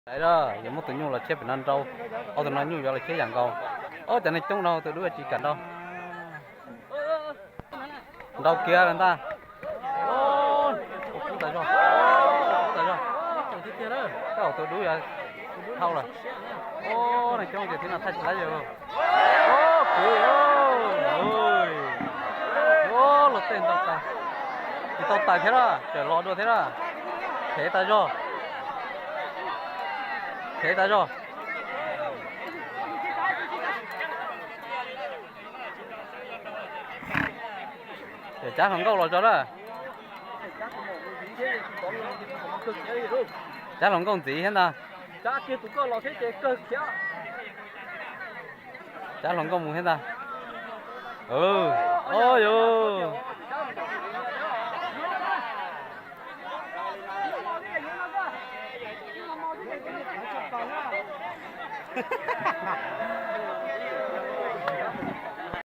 Yuav muab tus nyuj los tshiab pem no nrau, ob tug no nyuj yuav los tshiab yam nkaus. Ob cov neeg coob no tus dub tsis kam nrau. Nrau kiag lawm ntag. Kub tas zog, kub tas zog. Koj tus dub yuav dhau lawm. Neeg coob ces tib no thaij tsis laib yus. Kub, luag tej ntau tas. Tsis tau tawm thiab lawm, tseem los dua thiab lawm. Phem tas zog. Phem tas zog. Cab hluas nkauj los tso na. Cab hluas nkauj ntxiv thiab ntag. Cab hluas nkauj mus thiab ntag. Au yus.